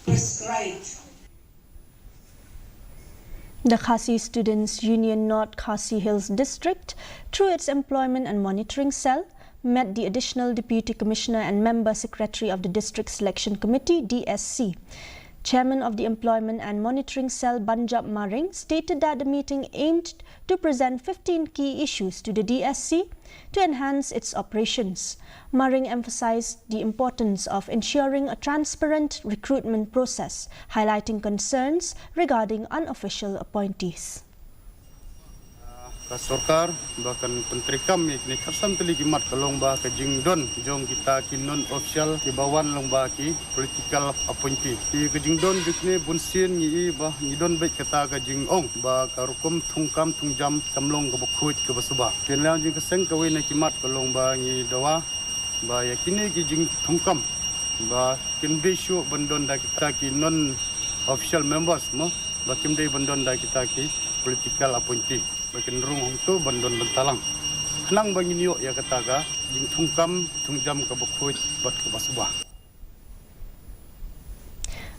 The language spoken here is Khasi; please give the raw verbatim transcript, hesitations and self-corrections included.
The Khasi Students Union North Khasi Hills District, through its Employment and Monitoring Cell, met the Additional Deputy Commissioner and Member Secretary of the District Selection Committee, D S C. Chairman of the Employment and Monitoring Cell, Banjab Maring, stated that the meeting aimed to present fifteen key issues to the D S C to enhance its operations. Maring emphasized the importance of ensuring a transparent recruitment process, highlighting concerns regarding unofficial appointees. Ka sorkar ba kan pyntreikam ïa kine khatsan tylli ki mat ka long ba ka jingdon jong kita ki non official kiba wan long ba ki political appointee. Ki ka jingdon jong kine bun sien ngi i ba ngi don beit kata ka jingong ba ka rukom thungkam thungjam kam long kaba khuid kaba suba. Kin lang jingkaseng kawei na ki mat ka long ba ngi dawa ba ïa kine ki jingthungkam ba kim dei shuh ban don da kita ki non official members mo, ba kim dei ban don da kita ki political appointee, ba kin rung hangto ban don bynta lang. Khnang ba ngin ïoh ïa kata ka jingthungkam thungjam kaba khuid bad kaba suba.